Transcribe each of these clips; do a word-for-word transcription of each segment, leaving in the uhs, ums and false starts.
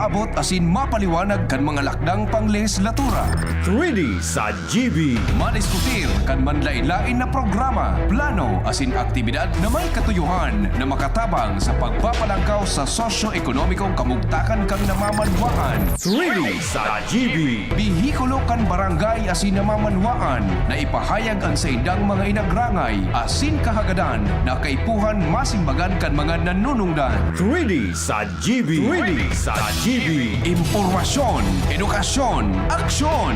abot asin mapaliwanag kan mga lakdang panglehislatura. Three D sa G B. Madiskutir kan manlain-lain na programa, plano asin aktibidad na may katuyohan na makatabang sa pagpapalangkaw sa sosyo-ekonomikong kamugtakan kan namamanwaan. Three D sa G B. Behikulo kan barangay asin namamanwaan na ipahayag an saindang mga inagrangay asin kahagadan na kaipuhan masimbagan kan mga nanunungdan. Three D sa G B. Three D sa G B. Impormasyon, edukasyon, aksyon!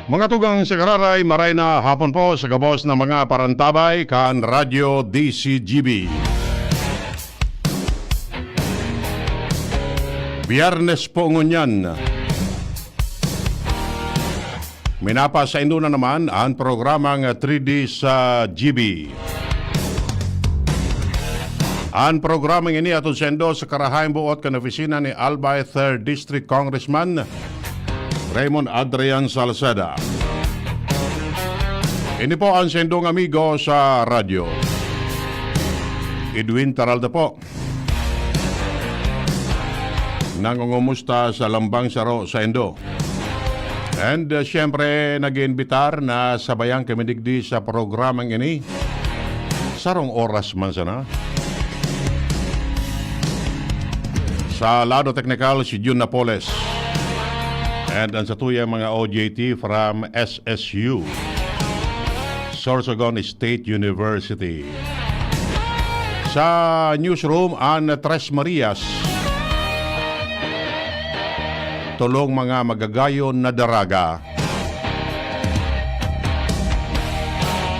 Mga tugang sa Gararay, maray na hapon po sa gabos na mga parantabay kan Radyo D C G B. Biyernes po ngunyan. Minapasaindo na naman an programang three D sa G B. An programang ini hatod saindo sa karahayang buot kan opisina ni Albay Third District Congressman Raymond Adrian Salceda. Ini po an saindong amigo sa radyo, Edwin Taralda po. Nangungumusta sa lambang saro saindo. And, uh, siyempre, nag-iimbitar na sabayan kami digdi sa programang ini. Sarong oras man sana. Sa lado teknikal, si Jun Napoles. And ang satuyang mga O J T from S S U, Sorsogon State University. Sa newsroom, an Tres Marias. Tolong mga magagayon na daraga.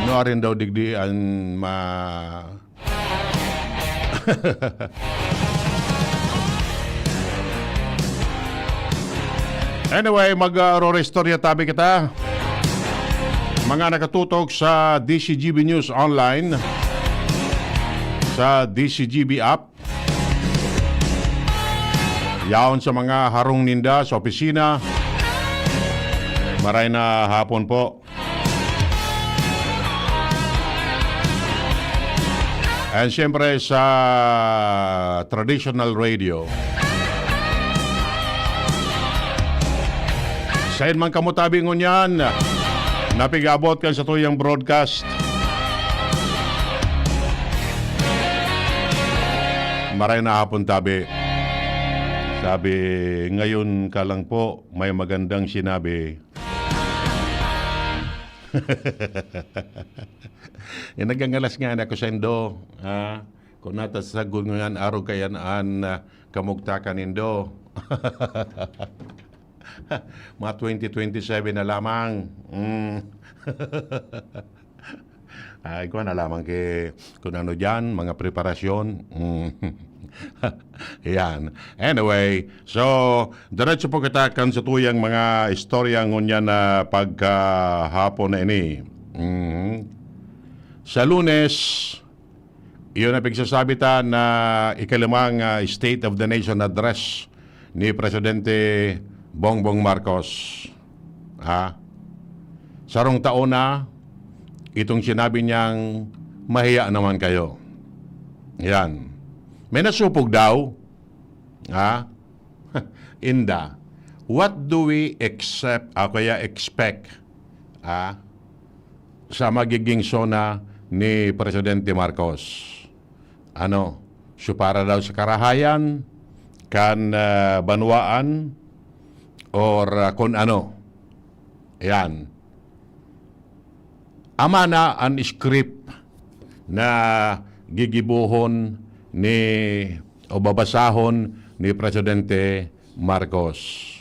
Nuarin daw digdi an ma-, Anyway, mag, ah, roro-istorya tabi kita. Mga nakatutok sa D C G B News Online, sa D C G B app. Yaon sa mga harong ninda sa opisina. Maray na hapon po. And siyempre sa traditional radio. Sain man kamo tabi ngunyan, napig-abot kan satuyang broadcast. Maray na hapon, tabi. Sabi, "Ngayon ka lang po may magandang sinabi." Eh, nagangalas nga na ako saindo, ha? Kung natasagol ngayon, arog kayan an, ah, kamugtakan nindo. Mga twenty twenty-seven na lamang. Mm. Ay, kuwan na lamang ki, kung ano diyan, mga preparasyon. Mm. Yan. Anyway, so, diretso po kita kan satuyang mga istorya ngunyan na pagkahapon na ini. Mhm. Sa Lunes, iyon ang pigsasabi ta na ikalimang, ah, State of the Nation Address ni Presidente Bongbong Marcos. Ha? Sarong taon na itong sinabi niyang, "Mahiya naman kayo." Yan. May nasupog daw. Ha? Inda. What do we accept, ah, kaya expect, ah, sa magiging SONA ni Presidente Marcos? Ano, siya para daw sa karahayan kan, ah, banwaan or, ah, kun ano? Yan. Ama na an script na gigibohon ni o babasahon ni Presidente Marcos.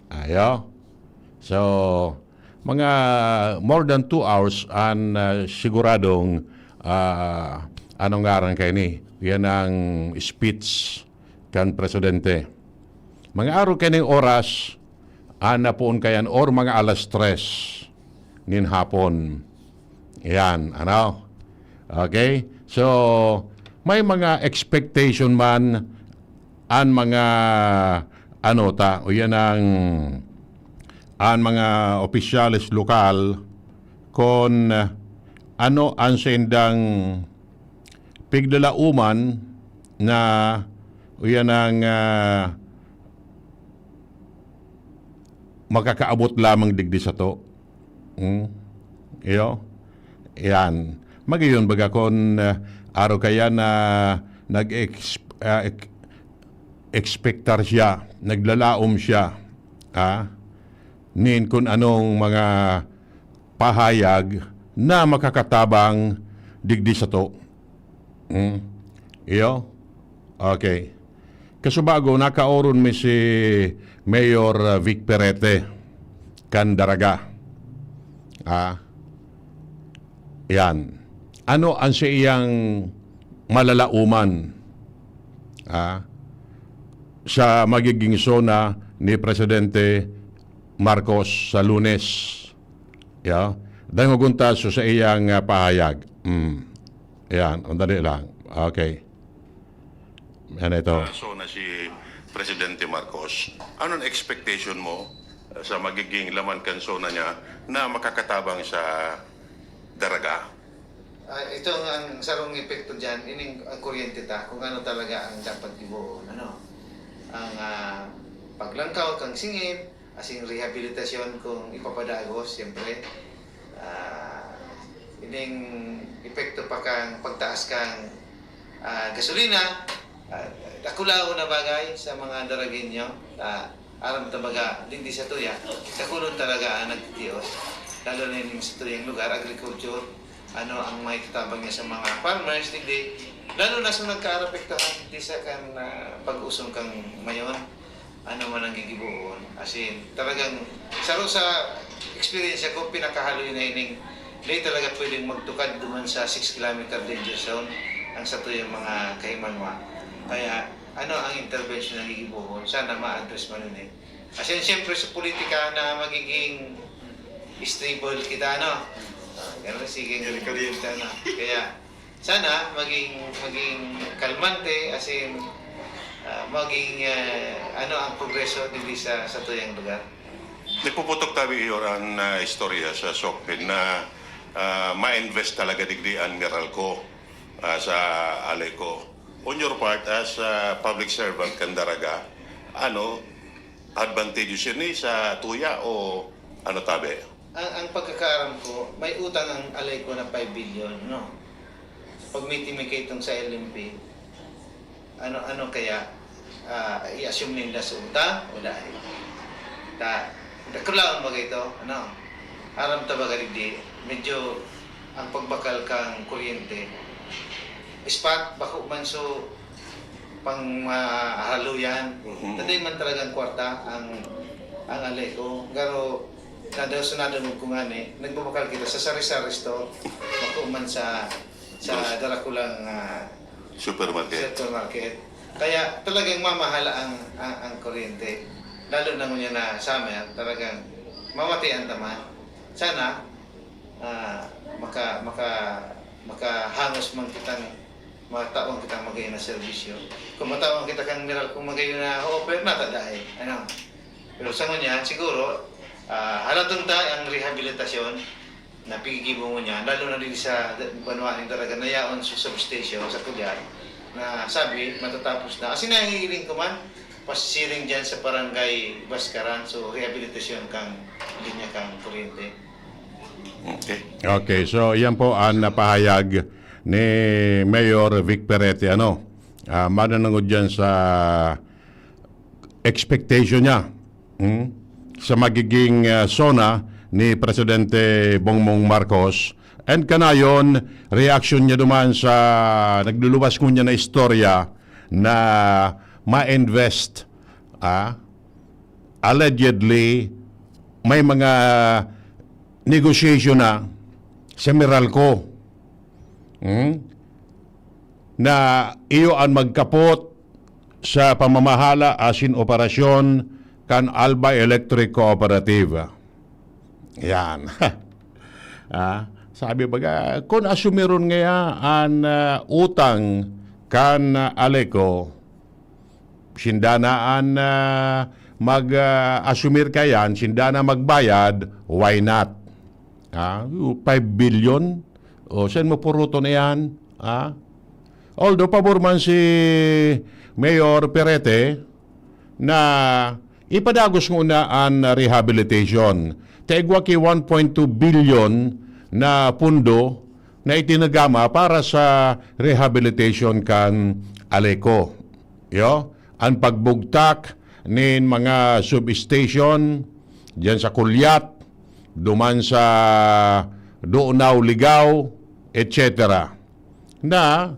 Ayo. So, mga more than two hours an, ah, siguradong, ah, anong ngaran kaini? Yan ang speech kan presidente. Mga araw kaining oras, ana poon kayan or mga alas tres nin hapon. Yan, ano? Okay? So, may mga expectation man an mga, ano ta, o yan ang, an mga opisyales lokal kon ano an saindang piglalauman na o yan ang, ah, makakaabot lamang digdi sato. Hmm? Iyo? Yan. Magayon baga kun, ah, araw kaya na nag-ex-, ah, ek-, expectar siya, naglalaom siya, ah, nin kun anong mga pahayag na makakatabang digdi sato. Hmm? Iyo? Okay. Kasubago, nakaoron mi si Mayor, ah, Vic Perete kan Daraga. Ah, yan. Ano ang sa iyang malalauman, ah, sa magiging SONA ni Presidente Marcos sa Lunes? Ya, dangogon ta so sa iyang, ah, pahayag. Mm. Yan, ang dali lang. Okay. Yan ito. Ah, SONA si Presidente Marcos. Anong expectation mo, ah, sa magiging laman kan SONA niya na makakatabang sa Daraga? Ah, ito ang, ang sarong epekto diyan, ining ang kuryente ta, kung ano talaga ang dapat gibohon, ano? Ang, ah, paglangkaw kan singid, asin rehabilitasyon kung ipapadagos, siyempre. Ah, ining epekto pa kan pagtaas kan, ah, gasolina, ah, dakulaon na bagay sa mga Daragueño. Ah, aram ta baga, digdi sa tuya, dakulon talaga ang nagtitios. Lalo na ining sa tuyang lugar, agriculture, ano ang maitatabang niya sa mga farmers, digdi. Lalo na sa nagkaarapektahan, digdi sa kan, ah, pag-usong kan Mayon. Ano man ang gigibohon. As in, talagang, saro sa eksperyensya ko, pinakahaloy na ining, di talaga pwedeng magtukad duman sa six kilometer danger zone ang satuyang mga kahimanwa. Kaya, ano ang intervention na gigibohon? Sana ma-address man ini. As in, siyempre, sa politika na magiging stable kita, no? Ah, ganun, sige, Delikado yan. Kita na. Kaya, sana maging, maging kalmante, as in, ah, maging, ah, ano ang progreso digdi sa, sa tuyang lugar. Nagpuputok tabi, Mayor, ang, ah, istorya sa SOCFED na, ah, ma-invest talaga digdi ang Meralco, ah, sa Aleco. On your part, as, ah, public servant kan Daraga, ano, advantageous ini sa tuya o ano tabi? Ang, ang pagkakaaram ko, may utang ang Aleco na five billion, no? Pag meeting mi kaitong sa L M P, ano, ano kaya, ah, i-assume ninda sa utang o dai? Ta, dakulaon ba ito? Ano? Aram ta ba, digdi, medyo ang pagbakal kang kuryente, spot, bako man so pang mahaluyan. Mhm. Dai man talagang kwarta ang, ang Aleco. Pero, nada-, so nadangog ko ngani, nagbabakal kita sa sari-sari store, bako man sa, sa Dos. Darakulang, ah, Supermarket. Supermarket. Kaya talagang mamahala ang, ang, ang kuryente. Lalo na ngunyan na summer, talagang mamatian ta man. Sana, ah, maka-, maka-, makahangos man kitang, matawan kitang magayon na serbisyo. Kung matawan kita kan Meralco magayon na offer, nata dai, ano. Pero sa ngunyan, siguro, ah, halaton ta ang rehabilitasyon na pigigibo ngunyan, lalo na diri sa banwa nin Daraga na yaon sa substation sa Culiar, na sabi, matatapos na. Asin nahihiling ko man, Pasiring dyan sa barangay Bascaran, so rehabilitasyon kang linya kang kuryente. Okay. Okay, so yan po ang napahayag ni Mayor Vic Perete. Ano, ah, mananangod dyan sa expectation niya, hmm, sa magiging, ah, SONA ni Presidente Bongbong Marcos. And kanayon, reaction niya duman sa nagluluwas ngunyan na istorya na ma-invest, ah, allegedly, may mga negosyasyon na sa Meralco. Hmm? Na iyo an magkapot sa pamamahala asin operasyon kan Albay Electric Cooperative. Yan. Ah, sabi baga, kun asumiron ngaya an, ah, utang kan, ah, Aleco, sinda na an, ah, mag, ah, asumir kayan, sinda na magbayad, why not? Ah, five billion? O, saan mo puruton iyan? Ah? Although pabor man si Mayor Perete na ipadagos nguna an rehabilitation. Ta igwa ki one point two billion na pundo na itinagama para sa rehabilitation kan Aleco. Yo, an pagbugtak nin mga substation diyan sa Kulyat, duman sa Dunao, Ligao, et cetera. Na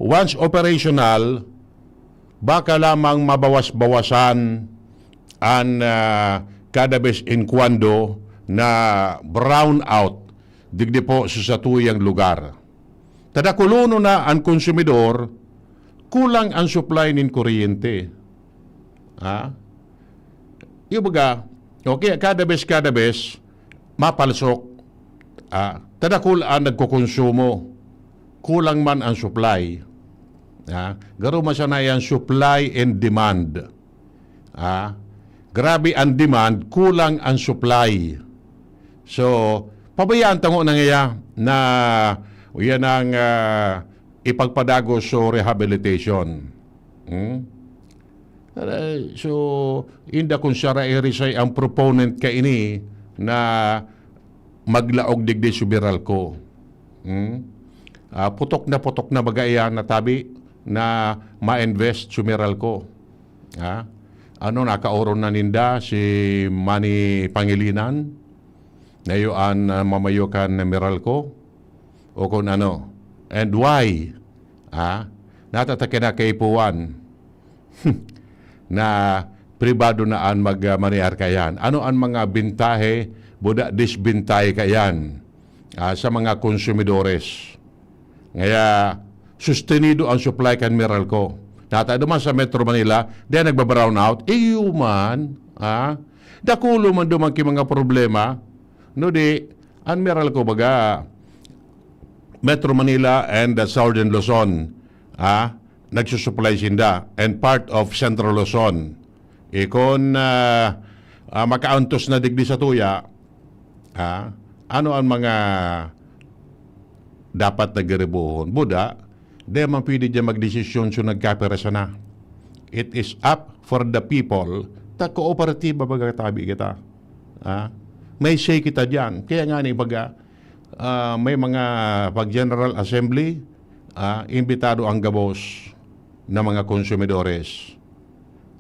once operational, baka lamang mabawas-bawasan an, ah, kada bes in cuando na brownout digdi po sa satuyang lugar. Ta dakulonon na an konsumidor, kulang an supply nin kuryente. Ha? Yung baga, okay, kada bes, kada bes, mapalsok. Ah, ta dakul an nagkokonsumo, kulang man an supply. Ah, garo man sana yan, supply and demand. Ah, grabe an demand, kulang an supply. So, pabayaan ta ngona ngaya na yan ang, ah, ipagpadagos so rehabilitation. Hmm? Aray, so, inda kun siya ra irisay ang proponent kaini na maglaog digdi so Meralco. Hmm? Ah, putok na putok na baga iyan na tabi na ma-invest so Meralco. Ha? Ano, nakaoron na ninda si Manny Pangilinan? Na iyo an, ah, mamayo kan Meralco? O kun ano? And why? Ha? Natatake na kaipuhan na pribado na an mag, ah, manear kayan. Ano an mga bintahe, buda disbintahe kayan, ah, sa mga konsumidores? Ngaya, sustenido ang supply kan Meralco. Nata duman sa Metro Manila, di nagbabrown out. Iyo man, ah, dakulo man duman ki mga problema. No di, an Meralco baga, Metro Manila and the Southern Luzon, ah, nagsusupply sinda, and part of Central Luzon. Ikon, ah, ah, makaantos na digdi sa tuya, ah, ano ang mga dapat na giribuhon? Buda, di man pwede dyan magdesisyon so nagkapira sana. It is up for the people. Ta kooperatiba baga tabi kita. Ah, may say kita dyan. Kaya nga ni baga, ah, may mga pag General Assembly, ah, imbitado ang gabos na mga konsumidores.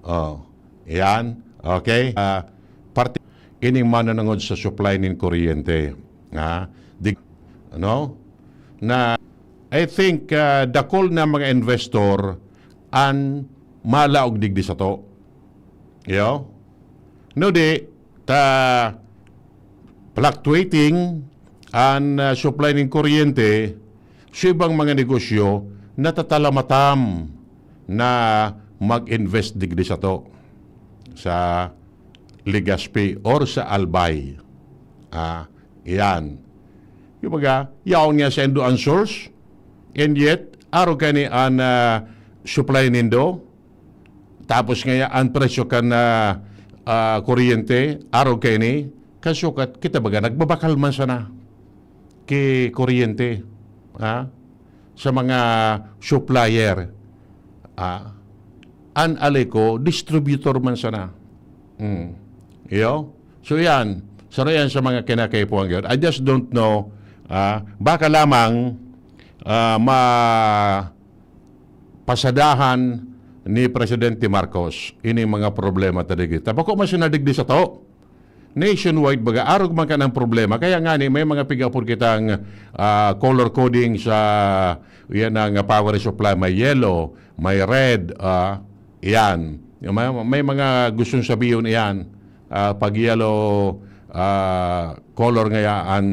Oh, yan. Okay? Ah, parte ining mananangod sa supply nin kuryente. Ha? Di, ano? Na, I think, ah, dakul na mga investor an malaog digdi sato. Yo? No di, ta fluctuating an, ah, supply nin kuryente, sa ibang mga negosyo, natatalamatam na mag-invest digdi sato sa Legazpi or sa Albay. Ah, iyan. Yung baga, yaon nga saindo an source, and yet, arog kaini an, ah, supply nindo, tapos ngaya, an presyo kan, ah, ah, kuryente, arog kaini, kan sukat, kita baga, nagbabakal man sana ki kuryente, ha? Sa mga supplier, ha? an Aleco, distributor man sana. Hmm. Iyo? So yan, saro yan sa mga kinakaipuhan gyud. I just don't know, ah, baka lamang, ah, ma-, pasadahan ni Presidente Marcos ining mga problema ta digdi. Ta bako man siya nadigdi sato. Nationwide, baga, arog man kan ang problema. Kaya ngani, may mga pig-apod kitang, ah, color coding sa, yan ang power supply. May yellow, may red, ah, yan. May, may mga gustong sabihon iyan. Ah, pag yellow, ah, color ngaya an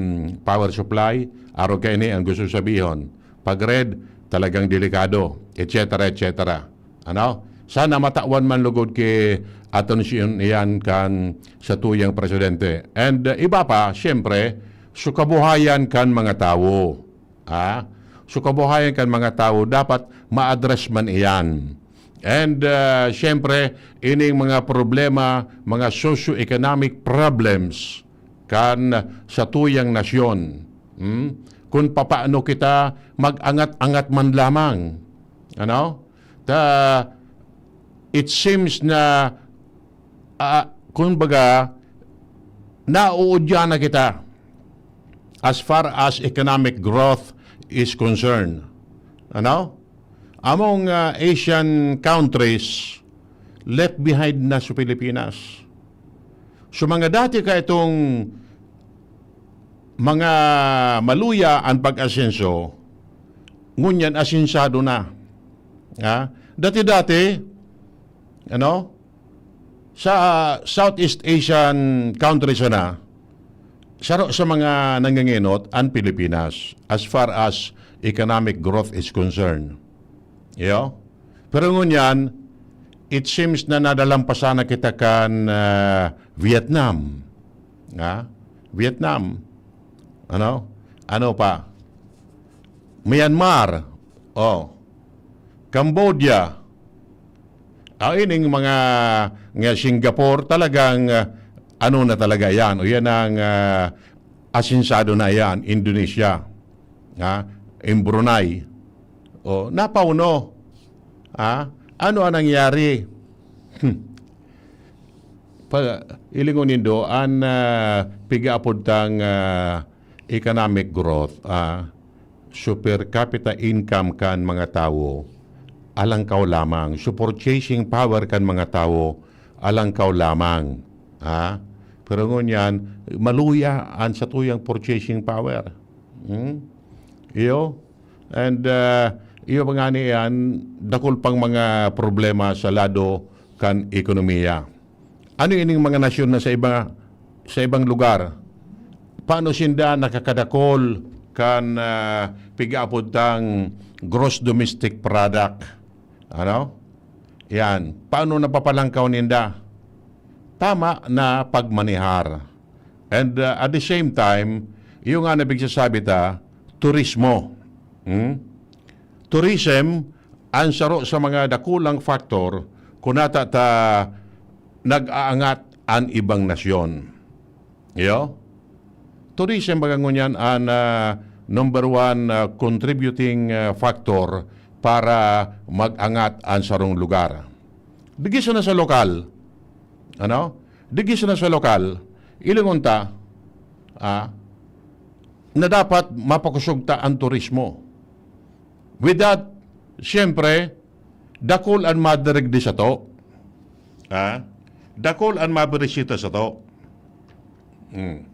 power supply, arog kaini ang gustong sabihon. Pag red, talagang delikado, et cetera, et cetera. Ano? Sana matawan man lugod ki atensyon iyan kan satuyang presidente. And, uh, iba pa, siyempre, so kabuhayan kan mga tawo. Ha? So kabuhayan kan mga tawo, dapat ma-address man iyan. And, uh, siyempre, ining mga problema, mga socio-economic problems kan satuyang nasyon. Hmm? Kung papaano kita mag-angat-angat man lamang. Ano? Ta, it seems na, ah, kumbaga, nauudyan na kita as far as economic growth is concerned. Ano? Among, ah, Asian countries, left behind na sa Pilipinas. So, mga dati ka itong mga maluya ang pag-asenso, ngunyan asensado na. Ha? Dati-dati, ano, sa Southeast Asian countries na, saro sa mga nangangenot ang Pilipinas as far as economic growth is concerned. Iyo? Pero ngunyan, it seems na nadalampasan na kita kan, ah, Vietnam. Ha? Vietnam. Ano? Ano pa? Myanmar. Oh. Cambodia. Ah, ining mga, nga Singapore, talagang, ah, ano na talaga yan. O yan ang, ah, asensado na yan. Indonesia. Ha? In Brunei. O, napauno. Ha? Ano ang nangyari? Hmm. Pa, ilingon nindo, an, ah, pigaapod tang, ah, economic growth, ah, so per capita income kan mga tawo, alangkaw lamang. So purchasing power kan mga tawo, alangkaw lamang. Ha? Pero ngunyan, maluya an satuyang purchasing power. Hmm? Iyo? And, ah, iyo pa ngani yan, dakul pang mga problema sa lado kan ekonomiya. Ano ining mga nasyon na sa iba, sa ibang lugar? Paano sinda nakakadakol kan, ah, pigaapod tang gross domestic product? Ano? Yan. Paano napapalangkaw ninda? Tama na pagmanihar. And, uh, at the same time, iyo nga na pigsasabi ta, turismo. Hmm? Tourism, ang saro sa mga dakulang factor kung nata ta nag-aangat an ibang nasyon. Iyo? Tourism, baga ngunyan, an, ah, number one, ah, contributing, ah, factor para mag-angat an sarong lugar. Digdi sana sa lokal. Ano? Digdi sana sa lokal. Ilingon ta, ah, na dapat mapakosog ta an turismo. With that, siyempre, dakul an madirigdi sato. Ha? Dakul an mabisita sato. Hmm.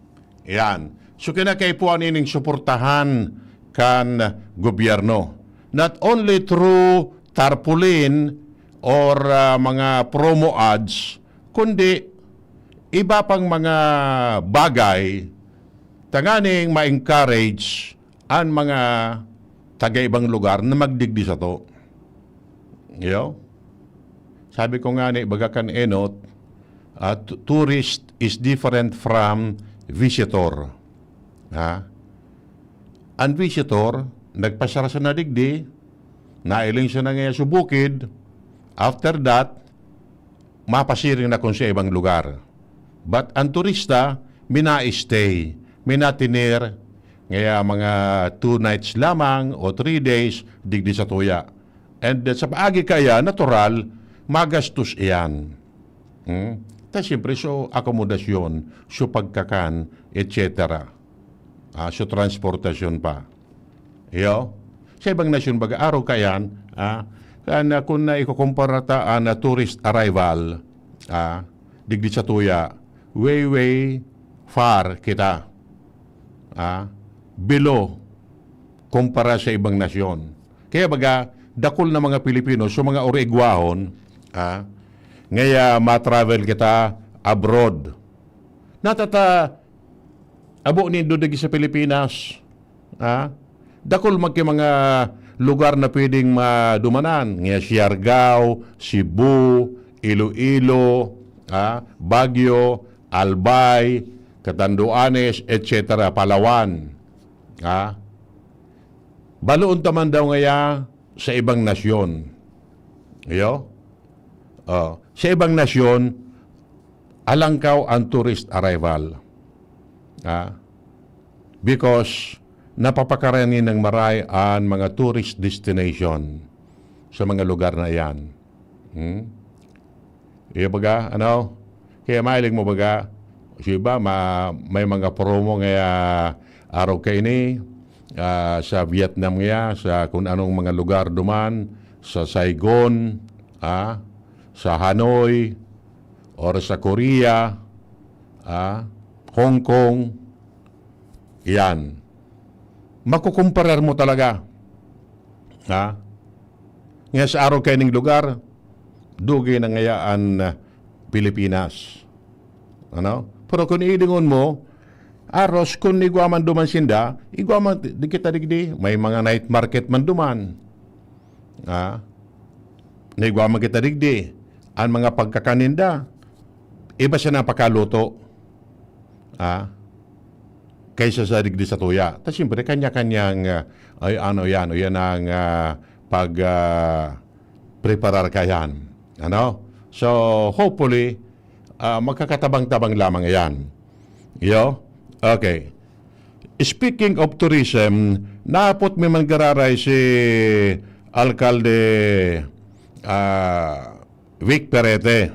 Yan. So, kinakaipuhan ining suportahan kan gobyerno. Not only through tarpaulin or, ah, mga promo ads, kundi iba pang mga bagay tanganing ma-encourage an mga taga-ibang lugar na magdigdi sato. Iyo? Sabi ko ngani, baga kan enot, ah, tu-, tourist is different from visitor. Ha? An visitor, nagpasar sana digdi, nailing sana ngaya sa bukid, after that, mapasiring na kun sa ibang lugar. But an turista, mina-stay, minatener, ngaya mga two nights lamang o three days, digdi satuya. And, uh, sa paagi kaya, natural, magastos iyan. Hmm? Ta siyempre, so akomodasyon, so pagkakan, et cetera. Ah, so transportasyon pa. Iyo? Sa ibang nasyon, baga, arog kaiyan, ah, kan, ah, kun na ikukumpara ta an, ah, tourist arrival, ah, digdi sa tuya, way, way far kita, ah, below kumpara sa ibang nasyon. Kaya baga, dakul na mga Pilipino, so mga origwahon, ah, ngaya ma-travel kita abroad. Natata, abo nindo dagi sa Pilipinas, ah, dakul man ki mga lugar na pwedeng madumanan, ngaya Siargao, Cebu, Iloilo, ah, Baguio, Albay, Catanduanes, et cetera, Palawan. Ah, baloon ta man daw ngaya sa ibang nasyon. Iyo? Oh, sa ibang nasyon, alangkaw ang tourist arrival. Ah, because napapakaran nindang maray an mga tourist destination sa mga lugar na iyan. Hmm? Iyo baga, ano? Kaya mahiling mo baga, sa iba, ma-, may mga promo ngaya arog kaini, ah, sa Vietnam ngaya, sa kung anong mga lugar duman, sa Saigon, ah, sa Hanoi, or sa Korea, ah, Hong Kong, iyan. Makukumparar mo talaga. Ha? Nga sa arog kaining lugar, dugi na ngaya an, ah, Pilipinas. Ano? Pero kung ilingon mo, aros, kung igwa man duman sinda, igwa man di kita digdi, may mga night market man duman. Ha? Na igwa man kita digdi, an mga pagkakan ninda, iba siya napakaluto. Ah, kaysa sa digdi sa tuya. Ta siyempre, kanya-kanyang, ah, ay ano yan, o yan ang, ah, pag, ah, preparar ka yan. Ano? So, hopefully, ah, magkakatabang-tabang lamang yan. Yo? Okay. Speaking of tourism, naapot mi man gararay si Alkalde, ah, Vic Perete,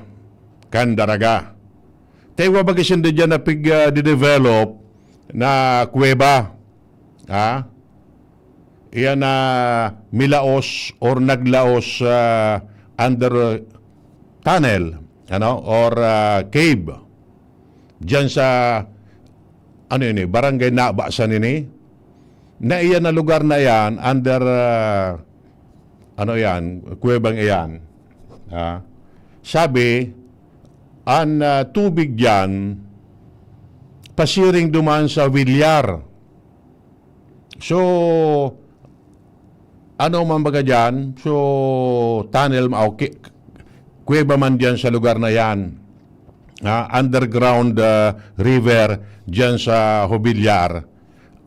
kan Daraga. Ta igwa baga sinda diyan na pig, ah, didevelop na kuweba. Ha? Iyan na milaos or naglaos, ah, under tunnel, ano, or, ah, cave. Diyan sa, ano ini, Barangay Nabasan ini. Na iyan na lugar na iyan, under, ah, ano iyan, kuwebang iyan. Ah, sabi, an, ah, tubig diyan, pasiring duman sa Villar. So, ano man baga diyan? So, tunnel, ma-, okay. Kuweba man diyan sa lugar na iyan. Ah, underground, ah, river diyan sa Jobillar.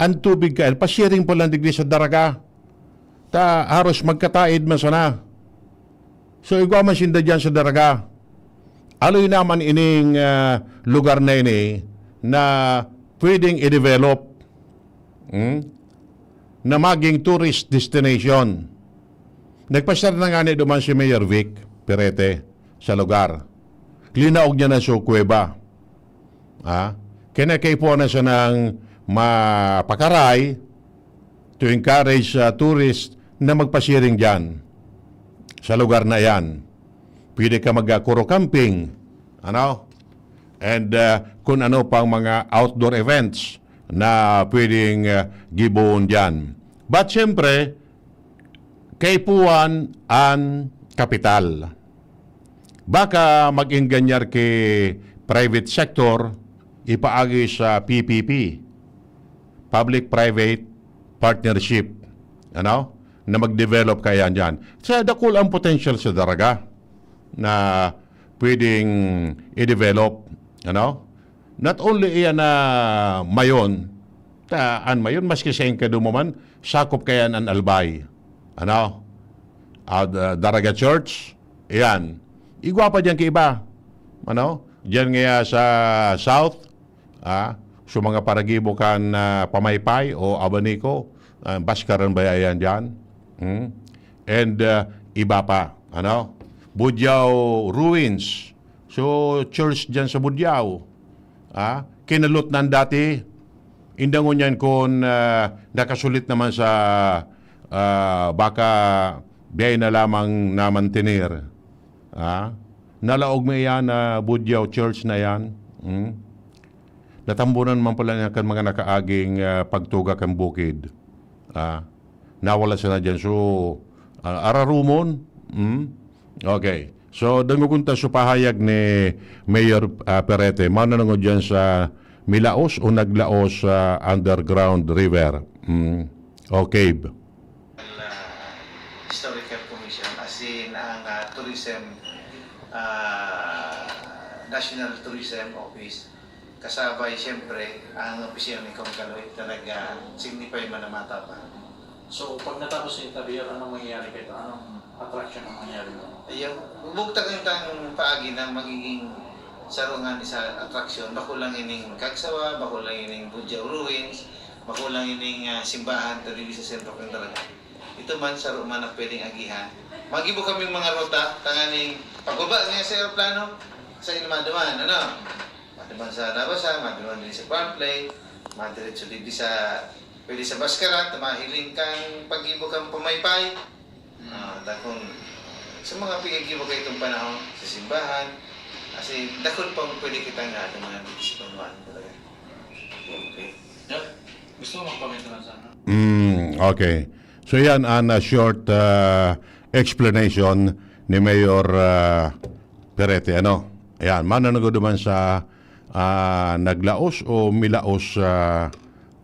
An tubig kayan, pasiring pa lang digdi sa Daraga. Ta, haros magkataid man sana. So, igwa man sinda diyan sa Daraga. Aloy naman ining, ah, lugar na ini na pwedeng i-develop, hmm, na maging tourist destination. Nagpasyar na ngani duman si Mayor Vic Perete sa lugar. Linaog niya na so kuweba. Ah, kaya kaipuhan na siya ng mapakaray to encourage, ah, tourist na magpasiring diyan sa lugar na iyan. Pwede ka mag-, ah, kuro camping, ano? And, ah, kung ano pang mga outdoor events na pwedeng, ah, giboon diyan. But siyempre, kaipuhan an kapital. Baka mag-engganyar ki private sector, ipaagi sa P P P, Public Private Partnership, ano, na mag-develop kaiyan diyan. Sa dakul ang potential sa Daraga na pwedeng i-develop, ano? Not only iyan na Mayon, ta, an Mayon, maski sa Inka duman, sakop kaiyan an Albay. Ano? Ah, Da-, Daraga Church, iyan. Igwa pa diyan ki iba. Ano? Diyan ngaya sa South, ah, so mga paragibo kan, ah, Pamaypay o Abanico, ah, Baskaran ba yan diyan? Hmm? And, ah, iba pa, ano? Budiao Ruins. So, church diyan sa Budiao. Ah, kinalot nan dati. Inda ngunyan kun, ah, nakasulit naman sa, ah, baka biyahe na lamang na mantener. Ah, nalaog mo iyan na Budiao Church na yan. Hmm? Natambunan man pala niya kan mga nakaaging, ah, pagtuga kan bukid. Ah, nawala sana diyan. So, ah, ararumon. Hmm? Okay. So, dangogon ta so pahayag ni Mayor, ah, Perete. Mananangod diyan sa milaos o naglaos sa underground river. Hmm. O cave. Ah, Historical Commission, as in ang ah, tourism, ah, National Tourism Office, kasabay siyempre ang opisina ni Kong Kaloy na nag-signify man na matapa. So, pag natapos sa interview, anong mangyayari kayo? Anong attraction ang mangyayari mo? Ayun, bugtakan tang paagi na magiging sarungan sa attraction, bako lang ining Kagsawa, bako lang ining Budjao Ruins, bako lang ining ah, simbahan ta diri sa sentro kan Daraga. Ito man, saro man ang pwedeng agihan. Magibo kami mga ruta, tanganing pagbaba niya sa eroplano, sa Ilmado man, ano? Maduman sa Labasa, maduman din sa Farm Play, madiretso din sa, pwede sa Baskarat, mahiling kang pag-ibo kang pamaypay. Ah, dakon, sa mga pigag-ibo kayo itong panahon, sa simbahan, kasi dakon pang pwede kitang naduman dito sa Banwaan talaga. Okay. Jeff, gusto mo magpamento lang sana? Mm, okay. So yan ang ah, short ah, explanation ni Mayor ah, Perete. Ano? Ayan, mananago naman sa ah, naglaos o milaos sa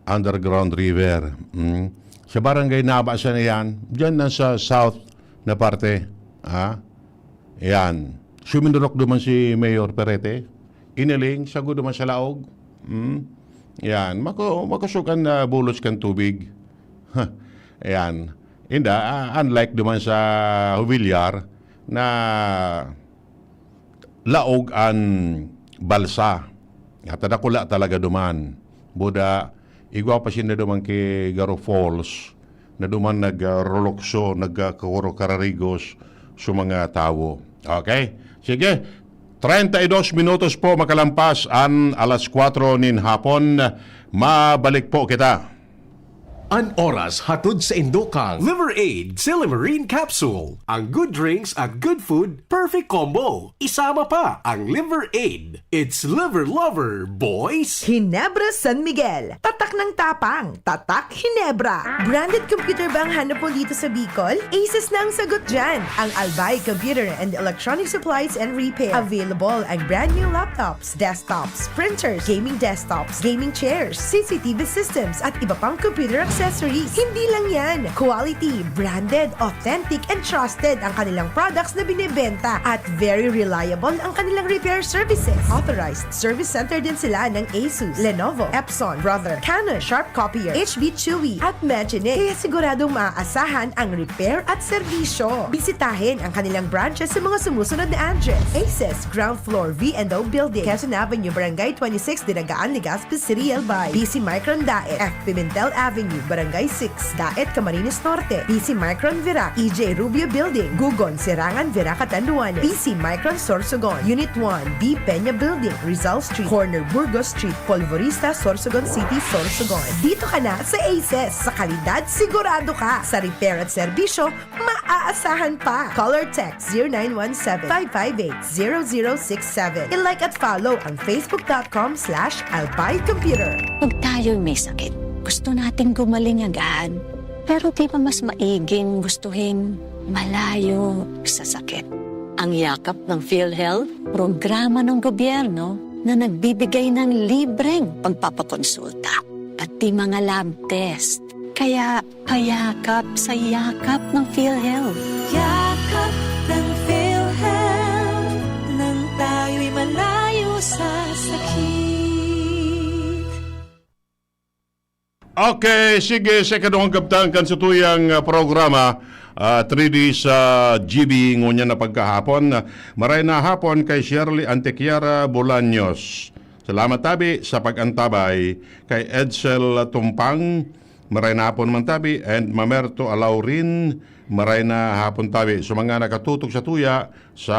underground river. Mm. Sa barangay Nabasa na yan, dyan na sa south na parte. Ha? Yan. Suminurok naman si Mayor Perete. Iniling, sagod naman sa laog. Mm. Yan. Mako, makusog ang ah, bulos kan tubig. Yan. Inda, ah, unlike naman sa Hubillar na laog an balsa. Hata dakula talaga duman. Buda, igwa pa sinda duman ki Garo Falls, na duman nagrolokso, nagkakuro kararigos sa mga tawo. Okay? Sige, treinta y dos minutos po makalampas an alas kwatro nin hapon. Mabalik po kita. An oras hatod sa indo kang Liver Aid Silimarin Capsule. Ang good drinks at good food, perfect combo. Isama pa ang Liver Aid. It's Liver Lover, boys! Ginebra San Miguel. Tatak ng tapang. Tatak Ginebra. Branded computer ba ang hanap mo dito sa Bicol? Asus na ang sagot dyan. Ang Albay Computer and Electronic Supplies and Repair. Available ang brand new laptops, desktops, printers, gaming desktops, gaming chairs, C C T V systems, at iba pang computer accessories. Hindi lang yan. Quality, branded, authentic, and trusted ang kanilang products na binebenta at very reliable ang kanilang repair services. Authorized service center din sila ng Asus, Lenovo, Epson, Brother, Canon, Sharp Copier, H B Chewy, at Magine. Kaya siguradong maaasahan ang repair at serbisyo. Bisitahin ang kanilang branches sa mga sumusunod na address: Aces, ground floor, V and O Building, Quezon Avenue, Barangay twenty-six, Dinagaan, Legazpi City, Albay. B C Micron Daet, F Pimentel Avenue, Barangay six, Daet, Camarines Norte. B C Micron Virac, E J Rubio Building, Gugon, Serangan, Virac, Catanduanes. B C Micron Sorsogon, Unit one, B Peña Building, Rizal Street, corner Burgos Street, Polvorista, Sorsogon City, Sorsogon. Dito ka na sa Aces. Sa kalidad, sigurado ka. Sa repair at serbisyo, maaasahan pa. Call or text zero nine one seven, five five eight, zero zero six seven. I-like at follow ang facebook dot com slash albay computer. Pag tayo'y may sakit, gusto nating gumaling agad. Pero di ba mas maiging gustuhin malayo sa sakit? Ang Yakap ng PhilHealth, programa ng gobyerno na nagbibigay ng libreng pagpapakonsulta, pati mga lab test. Kaya payakap sa Yakap ng PhilHealth. Yakap ng PhilHealth, nang tayo'y malayo sa sakit. Okay, sige, sa ikaduhang kabtang kan satuyang ah, programa, ah, three D sa G B ngunyan na pagkahapon. Maray na hapon kay Shirley Antequiera Bolaños. Salamat tabi sa pag-antabay kay Edsel Tumpang. Maray na hapon man tabi and Mamerto Alaurin Maray na hapon tabi. So, mga nakatutok sa tuya sa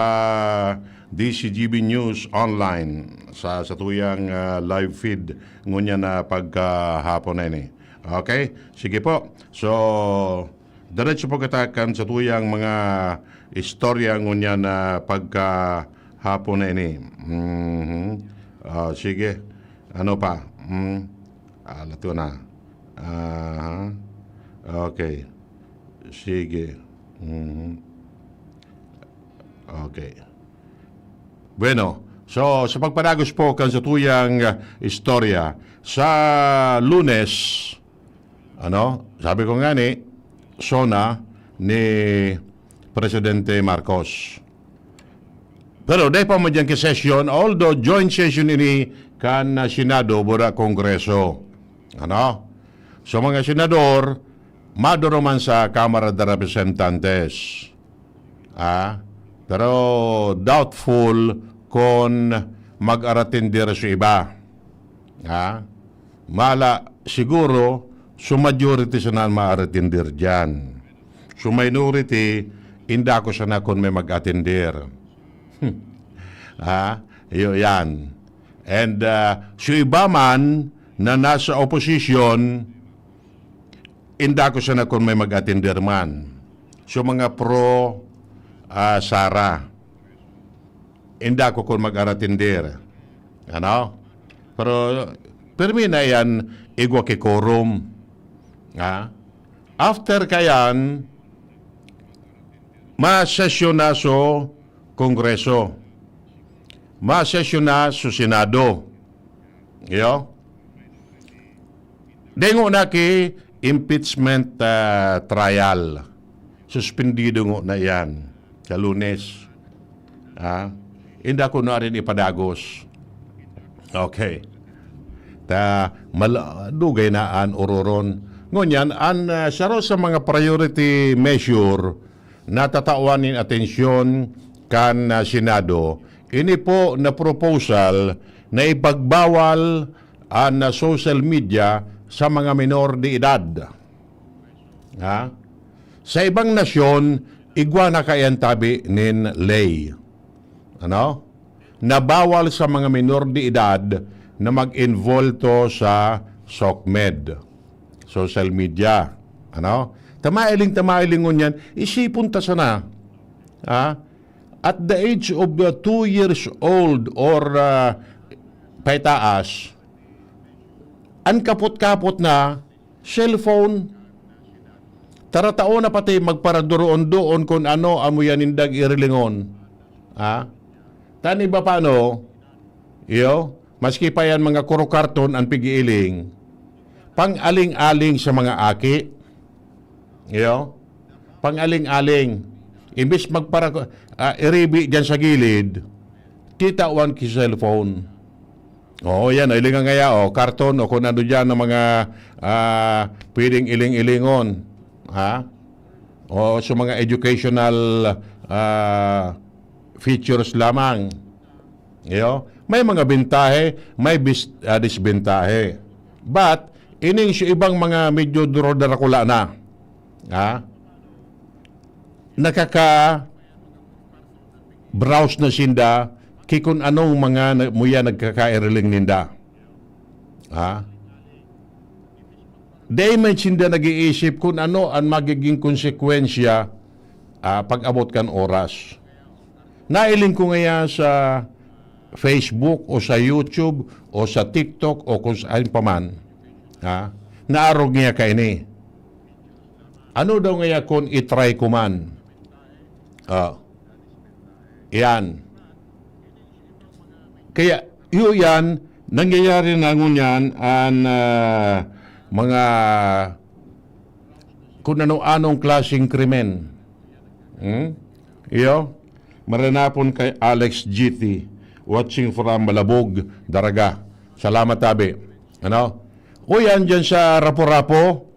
D C G B News Online, sa, sa tuyang, ah, live feed, ngunyan na pagkahapon na ini. Okay? Sige po. So, diretso po kita kan sa tuyang mga istorya ngunyan na pagkahapon na ini. Mhm. Ah, sige. Ano pa? Hmm. Ah, lato na. Aha. Okay. Sige. Mhm. Okay. Bueno, so, sa pagpadagos po kan sa tuyang, ah, istorya, sa Lunes, ano, sabi ko nga ni, SONA ni Presidente Marcos. Pero dai pa man diyan ki session, although joint session ini kan, ah, Senado, bura Kongreso. Ano? So, mga senador, maduro man sa Kamara de Representantes. Ah, pero doubtful kon mag-aratindir sa iba. Ah, mala, siguro, so majority sana an maaaratindir diyan. So minority, inda ko sana kon may mag-atindir. Ah, iyo yan. And, ah, so iba man na nasa opposition, inda ko sana kon may mag-atindir man. So mga pro, ah, Sara, inda ko kon mag-aratindir. Ano? Pero, pirmi na yan, igwa ki quorum. Ha? After kayan, masesyon na so Kongreso. Masesyon na so Senado. Iyo? Dengo na ki impeachment, ah, trial. Suspendido ngo na yan sa Lunes. Ha? Inda ko na rin ipadagos. Okay. Ta, mal-, dugay na an ororon. Ngunyan, an, ah, saro sa mga priority measure na tatawan nin atensyon kan, ah, Senado, ini po na proposal na ipagbawal an, ah, social media sa mga minor de edad. Ha? Sa ibang nasyon, igwa na kaiyan tabi nin ley. Ano? Na bawal sa mga minor de edad na mag-involto sa SOCMED, social media. Ano? Tamailing, tamailing ngunyan, isipon ta sana. Ha? At the age of, uh, two years old or, uh, paitaas, an kapot-kapot na cellphone, taratao na pati magparaduroon-doon kun ano amo yan nindang irilingon. Ha? Tan iba pa, no? Iyo, maski pa yan mga kuro karton an pig-iiling, pang-aling-aling sa mga aki. Iyo, pang-aling-aling. Imbis magpara-, ah, iribi diyan sa gilid, titawan ki cellphone. Oo, yan, o, ilingan ngaya, o, karton, o kung ano diyan ng mga, ah, pwedeng iling-ilingon. Ha? O, sa mga educational, ah, features lamang. Iyo? May mga bentahe, may bis-, ah, disbentahe. But, ining sa ibang mga medyo duro-, darakula na, ha? Nakaka-browse na sinda, ki kun anong mga na, muya nagkakairiling ninda. Ha? Dai man sinda nag-iisip kun ano an magiging konsekwensya, ah, pag-abot kan oras. Nailing ko ngaya sa Facebook o sa YouTube o sa TikTok o kung saan pa man, ha? Naarog niya kaini. Ano daw ngaya kun i-try ko man? Ah. Yan. Kaya, iyo yan, nangyayari na ngunyan an, ah, mga kun ano-anong klaseng krimen. Hmm? Iyo, maranapon kay Alex G T, watching from Malabog, Daraga. Salamat, tabi. Ano? O yan, dyan sa Rapu-Rapu,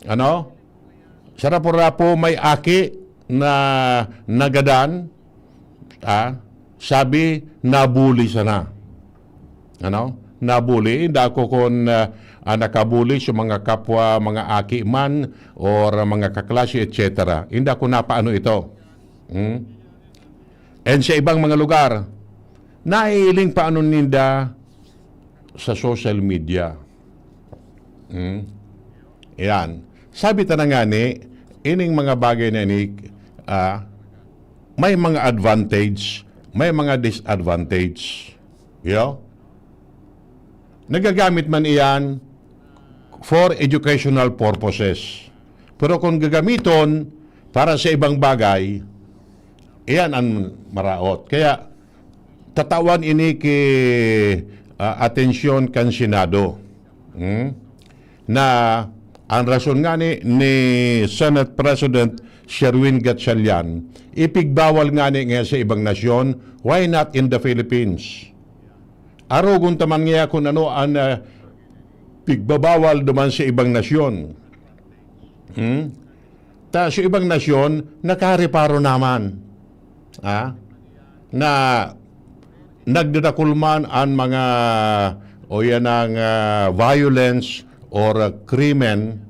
ano? Sa Rapu-Rapu, may aki na nagadan, ah, sabi, nabuli sana. Ano? nabuli, inda ako kun, ah, ah, nakabuli sa mga kapwa, mga aki man, or mga kaklase, et cetera. Inda ako napaano ito. Hmm? And sa ibang mga lugar, naiiling pa ano ninda sa social media. Hmm? Yan. Sabi ta na nga ni, ining mga bagay na ini, ah, may mga advantage, may mga disadvantage. Yo? Nagagamit man iyan for educational purposes. Pero kung gagamiton para sa ibang bagay, iyan ang maraot. Kaya tatawan ini ki, ah, atensyon kan Senado. Hmm? Na ang rason nga ni, ni Senate President Sherwin Gatchalian, ipigbawal nga ni nga sa ibang nasyon, why not in the Philippines? Arogon ta man niya kung ano ang, ah, pigbabawal duman sa ibang nasyon. Hmm? Ta sa ibang nasyon, nakareparo naman, ah, na nagdadakul man an mga, o yan ang, ah, violence or, ah, krimen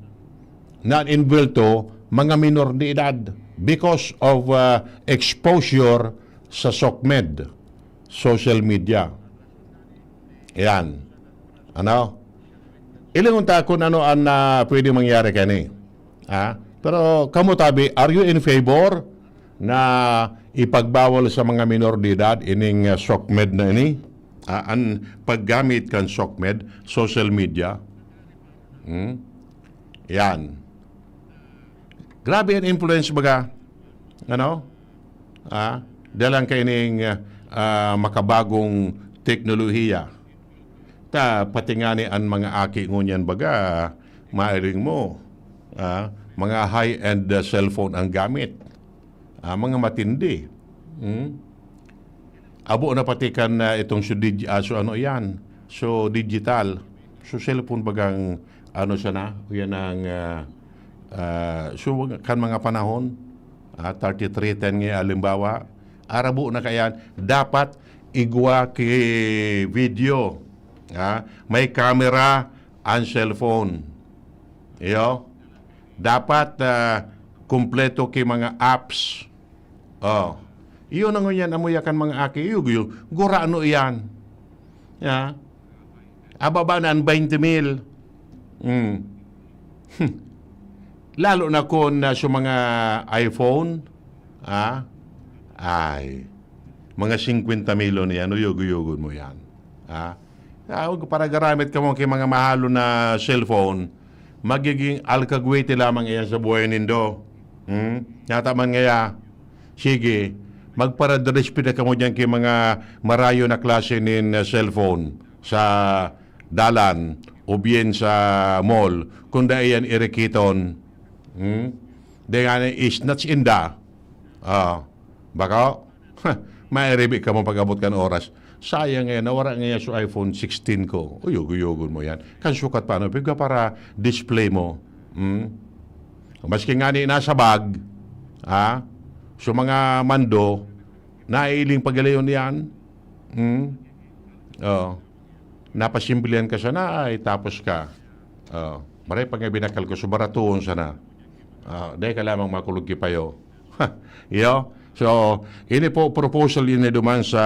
na involved to mga minor de edad because of, ah, exposure sa SOCMED, social media. Yan. Ano? Ilingon ta kung ano ang, ah, pwede mangyari kani. Ha? Pero kamo tabi, are you in favor na ipagbawal sa mga minor de edad ining, ah, SOCMED na ini? Ah, an paggamit kan SOCMED, social media? Hmm? Yan. Grabe an influence baga. Ano? Ah, dahil lang kaining, ah, makabagong teknolohiya. Ta, pati nga ni an mga aki ngunyan baga, mairing mo, ah, mga high-end, ah, cellphone ang gamit. Ah, mga matindi. Hmm? Abo na pati kan, ah, itong so digi-, ah, so ano yan? So digital. So cellphone bagang ano sana? Yan ang, ah, ah, so kan mga panahon, ah, thirty-three ten nga halimbawa, arabo na kayan, dapat igwa ki video. Ah, may camera ang cellphone. Iyo. Dapat, ah, kumpleto ki mga apps. Oh. Iyon ang ngunyan, amo yakan mga aki. Iyo, iyo. Gurano iyan. Ya. Ababa na ang twenty mil. Hmm. Lalo na kung, ah, sa mga iPhone, ah, ay, mga singkwenta mil na yan, uyog-uyogon mo yan. Ah, ah, para garamit kamo ki mga mahalo na cellphone, magiging alkagwete lamang iyan sa buhay nindo. Hmm? Nataman ngaya, sige, magparadrespeta kamo diyan ki mga marayo na klase nin, ah, cellphone sa dalan o bien sa mall, kung dai yan irikiton. Hmm? Dai nga ni snatch inda. Ah, baka, mairibi kamo pag-abot kan oras. Sayang eh, nawara nga yan sa iPhone sixteen ko. Uyog-uyogon mo yan. Kan sukat pa, ano, pigka para display mo. Hmm? Maski nga ni nasa bag, ha? So, mga mando, naiiling pagalayon yan. Hmm? Oh. Napasimplihan ka sana, ay, tapos ka. Oh. Maray pa nga binakal ko, so baratoon sana. Ah, dai ka lamang makulog ki payo. Iyo. So, ini po proposal ini duman sa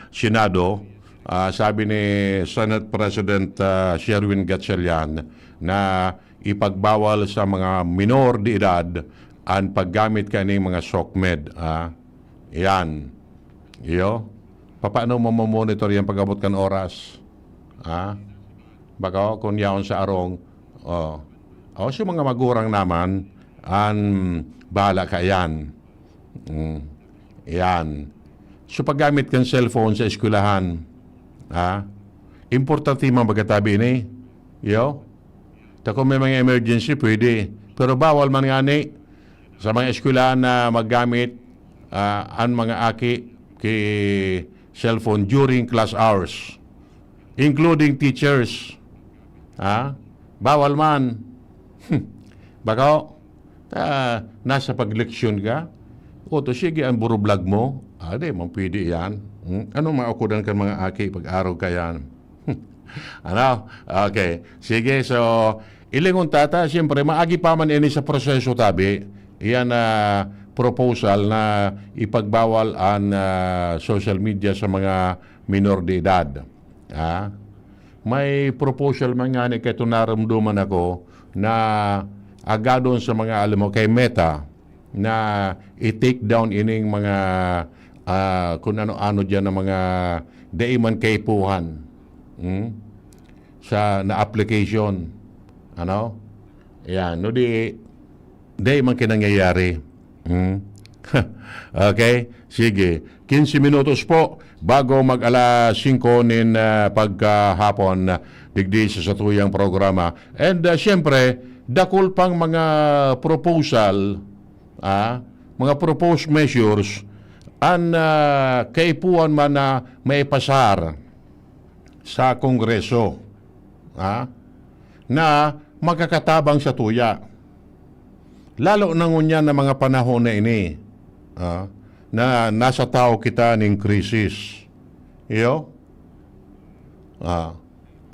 Senado. Ah, sabi ni Senate President, ah, Sherwin Gatchalian na ipagbawal sa mga minor de edad an paggamit kaning mga SOCMED, ah. Iyan. Iyo. Papaano mo mamonitor yan pag-abot kan oras? Ah? Baka kun yaon sa arong, oh. O, sa mga magurang naman, an bahala kaiyan. Mm. Yan. So, paggamit kan cellphone sa eskwelahan, ha? Importante man pagkatabi ini. Yo? Ta kung may mga emergency, pwede. Pero bawal man ngani sa mga eskwelahan na maggamit, ah, an mga aki ki cellphone during class hours, including teachers. Ha? Bawal man. Baka, ah, nasa pagleksyon ka, o to, sige, ang burublog mo, ah, di man pwede yan. Hmm? Anong maukudan kan mga aki pag-arog ka yan? Ano? Okay. Sige, so, ilingon ta ta, siyempre, maagi pa man ini sa proseso, tabi. Iyan na proposal na ipagbawal an, ah, social media sa mga minor de edad. Ha? May proposal man nga ni kay narumduman ako na agadon sa mga, alam mo, kay Meta, na i-take down ining mga, ah, kung ano-ano diyan na mga dai man kaipuhan, hmm, sa, na application. Ano? Yan. No di, dai man kinangyayari. Hmm? Okay? Sige. Quince minutos po bago mag alas singko nin, ah, pagkahapon, digdi sa satuyang programa. And, ah, siyempre, dakul pang mga proposal, ah, mga proposed measures an, ah, kaipuhan man na maipasar sa Kongreso, ah, na makakatabang sa tuya. Lalo na ngunyan na mga panahon na ini, ah, na nasa tawo kita nin krisis. Iyo? Ah,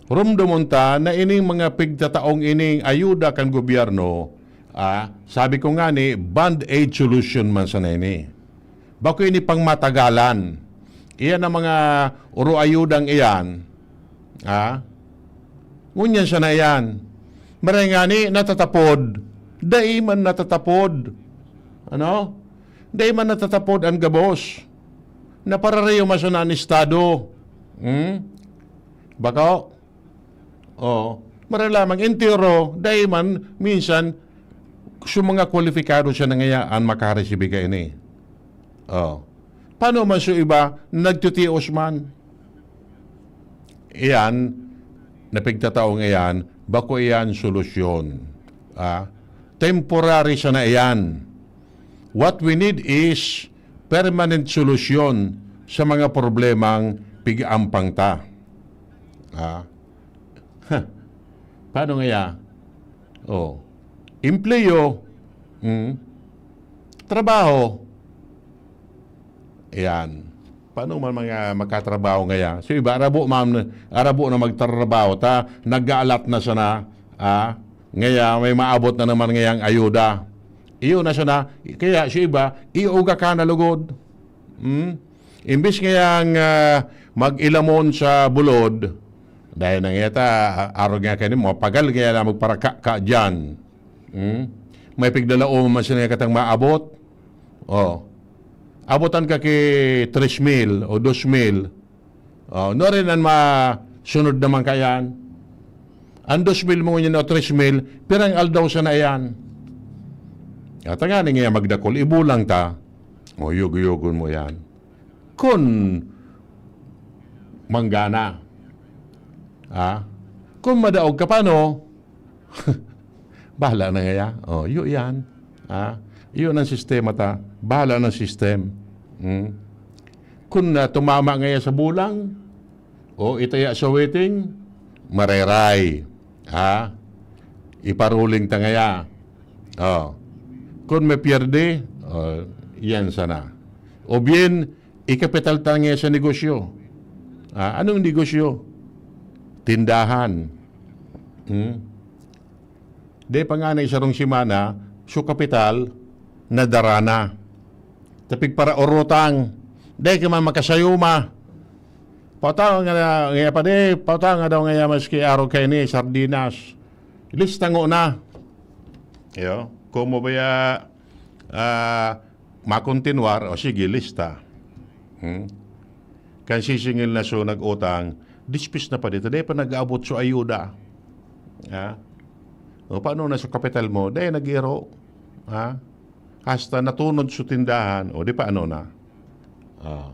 rumdomon ta na ining mga pigtataong ining ayuda kan gobyerno, ah, sabi ko nga ni, band-aid solution man sana ini. Bako ini pangmatagalan. Iyan ang mga uro ayudang iyan. Ah? Ngunyan sana iyan. Maray ngani, natatapod. Dai man natatapod. Ano? Dai man natatapod an gabos. Napararayo man sana an Estado. Hmm? Bako? Oh, maray lamang entero, dai man minsan su mga kwalipikado siya na ngaya an makaresibi kaini. Oh. Paano man su iba, nagtitios man? Iyan, napigtatao nga iyan, bako iyan solusyon. Ah, temporary sana iyan. What we need is permanent solusyon sa mga problemang pig-ampang ta. Ah. Huh. Paano ngaya? Oh. Empleo. Mm. Trabaho. Ayan. Paano man mga makatrabaho ngaya? So, iba, arabo, ma'am, arabo na magtrabaho ta, nag-aalat na sana, ah, ngaya may maabot na naman ngayang ayuda. Iyo na sana, kaya si iba, iuga ka na lugod. Hmm? Imbis ngayang, ah, mag-ilamon sa bulod, dahil na ngaya ta, arog nga kayo, mapagal ngaya na magparaka-ka dyan. Hmm? May pigdalaom man sila katang maabot. Oh. Abotan ka ki tres mil o dos mil. Oh, no rin an masunod naman kayan. An dos mil mo ngunyan o tres mil, pirang aldaw sana yan? At nga, nga magdakol, ibulang ta. O, yugo-yugon mo yan. Kun manggana. Ha? Kun madaog ka pa, no? Bahala na ngaya. Oh, iyo yan. Ha? Iyo ng sistema ta. Bahala ng system. Hmm? Kun, ah, tumama ngaya sa bulang, o itaya sa waiting, mareray. Ha? Iparuling ta ngaya. Oh. Kun may pierde, oh, yan sana. O bien, ikapital ta ngaya sa negosyo. Ah, anong negosyo? Tindahan. Hmm? Di pa nga na isarong semana, su kapital, nadara na. Tapig para orotang. Di ka man makasayuma. Pautang nga, nga pa di, pautang nga daw nga maski araw kayo ni sardinas. Lista ngo na. Yo, komo ba ya, ah, makontinuar? O sige, lista. Hmm? Kan sisingil na so nag-utang, dispis na pa dito. Dahil pa nag-aabot so ayuda. Ha? O paano na so kapital mo? Dahil nag-iro. Ha? Hasta natunod so tindahan. O di pa ano na? Ah.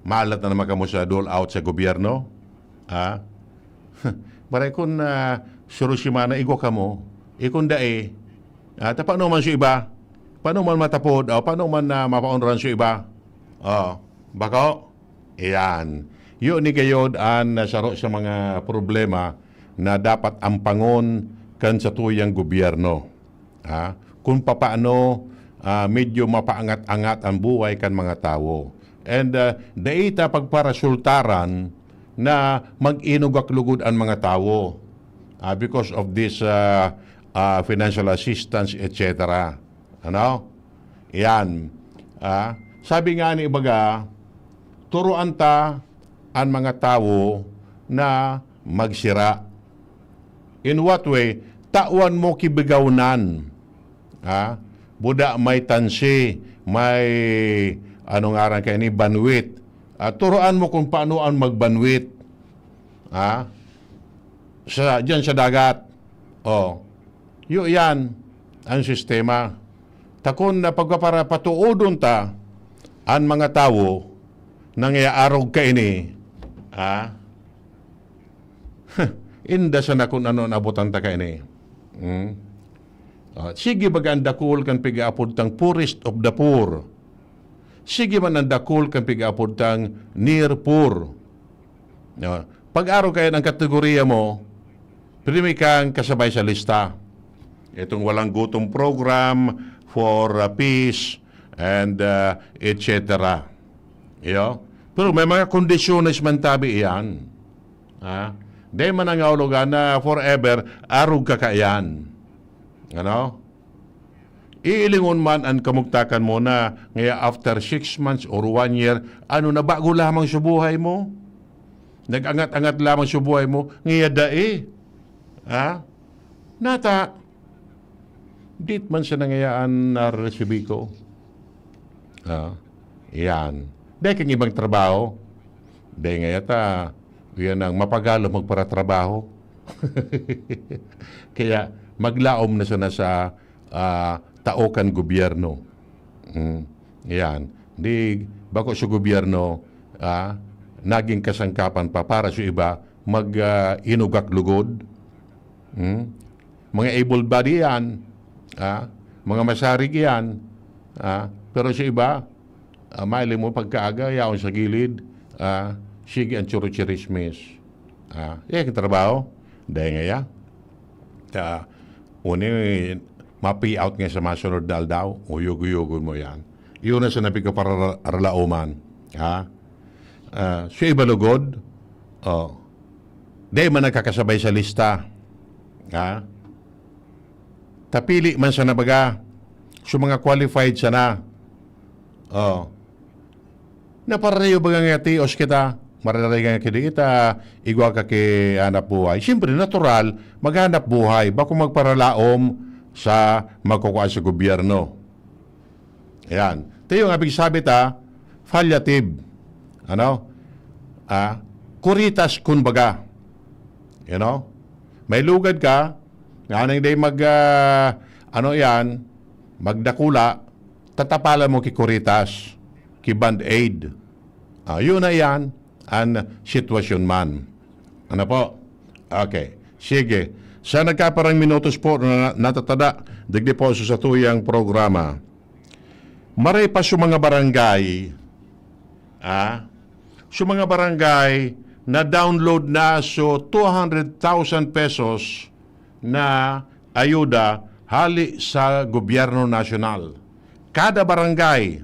Maalat na naman kamo sa dole out sa gobyerno. Ha? Maray kun, ah, suro si mana igwa kamo. Ikon dai. Ah, ta paano man so iba? Paano man matapod? O paano man na mapaunran so iba? O, bako? Iyan. Yun ni gayod an saro sa mga problema na dapat ampangon kan satuyang gobyerno. Ha? Kung papaano, ah, medyo mapaangat-angat ang buhay kan mga tawo. And, ah, dai ta pagparasultaran na mag-inugak lugod an mga tawo, ah, because of this, ah, ah, financial assistance, et cetera. Ano? Yan. Ah, sabi nga ni ibaga, turuan ta an mga tawo na magsira. In what way? Tawan mo ki bigawnan. Ha? Buda may tansi, may, ano ngaran kaini, banwit. Ah, turuan mo kung paano ang magbanwit. Ha? Sa, diyan sa dagat. Oh. Yu-, yan ang sistema. Takon na pagpapara-, patuodon ta an mga tawo na ngayaarog kaini, ha? Inda sana kun ano an abutan ta kaini. Hmm? Ah, sige baga an dakul kan pigaapod tang poorest of the poor. Sige man an dakul kan pigaapod tang near poor. Ah, pag-arog kayan ang kategorya mo, pirmi kang kasabay sa lista. Itong Walang Gutom Program for, ah, Peace and, ah, et cetera. Iyo? Pero may mga kondisyones man tabi iyan. Ha? Dai man nangangahulugan na forever arog ka kaiyan. Ano? Iilingon man an kamugtakan mo na ngaya after six months or one year, ano na, bago lamang sa buhay mo? Nag-angat-angat lamang sa buhay mo, ngaya dai. Ha? Nata, dit man sa nangayaan na resibi ko. Ah, yan. Dai kang ibang trabaho. Dai ngaya ta, yan ang mapagalom magparatrabaho. Kaya maglaom na sana sa, ah, tao kan gobyerno. Mm, yan. Di, bako sa gobyerno, ah, naging kasangkapan pa para sa iba, mag, ah, inugak lugod. Mm? Mga able body yan, ah, mga masarig yan, ah, pero sa iba, ah, mahiling mo pagkaaga, yaon sa gilid, ah, sige ang churo-chirismis. Ah, eh, ang trabaho, dahil ngaya. Ta, uni, ma-pay out nga sa masunod na aldaw, uyog-uyogon mo yan. Yun na sa napigkapararalaoman. Ha? Ah, sa iba lugod, oh, dai man nagkakasabay sa lista. Ha? Tapili man sana baga, sa mga qualified sana. Oh. Naparayo baga nga tios kita, mararay nga kidi kita, igwa ka ki hanap buhay. Siyempre, natural, maghanap buhay, bako magparalaom sa magkukua sa gobyerno. Ayan. Ito yung abig sabi ta, palliative. Ano? Ah, kuritas, kun baga. You know? May lugad ka, nga nang day mag, ah, ano yan, magdakula, tatapalan mo ki kuritas, ki band-aid. Ah, yun na yan, an sitwasyon man. Ano po? Okay. Sige. Sa nagkaparang minutos po na natatada, digdi po sa satuyang programa. Maray pa sa mga barangay, ah, sa mga barangay na download na so two hundred thousand pesos na ayuda hali sa gobyerno nasyonal. Kada barangay,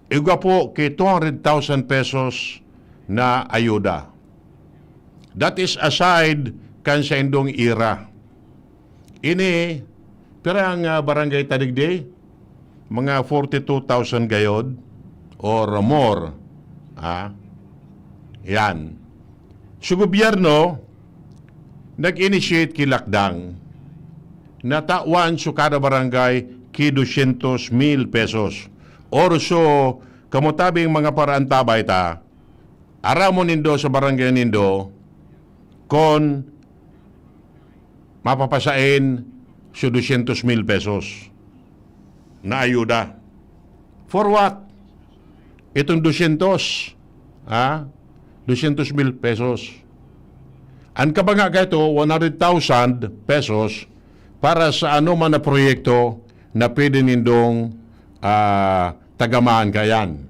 igwa po ki two hundred thousand pesos na ayuda. That is aside kan sa indong ira. Ini, pira ang, ah, barangay ta digdi? Mga forty-two thousand gayod or more. Ha? Yan. So, gobyerno, nag-initiate ki lakdang na tawan so kada barangay ki dosyentos mil pesos. Or so, kamo tabing mga paraantabay ta, aramon nindo sa barangay nindo kon mapapasain so dosyentos mil pesos na ayuda. For what? Itong dosyentos, ha? Dosyentos mil pesos. Ang kabanga ka ito, one hundred thousand pesos para sa anoman na proyekto na pwede nindong, ah, tagamaan kayan.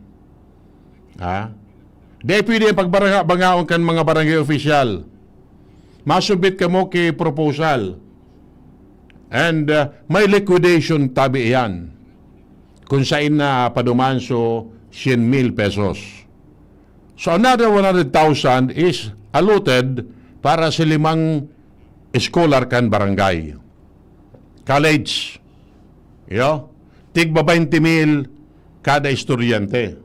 Ha? Di pwede ang pagbaranga-bangaon kan mga barangay official. Masubmit kamo ki proposal. And, uh, may liquidation tabi iyan. Kung sain na paduman so syen mil pesos. So, another one hundred thousand is allotted para sa limang scholar kan barangay. College. Yo? Tigba twenty mil kada estudyante.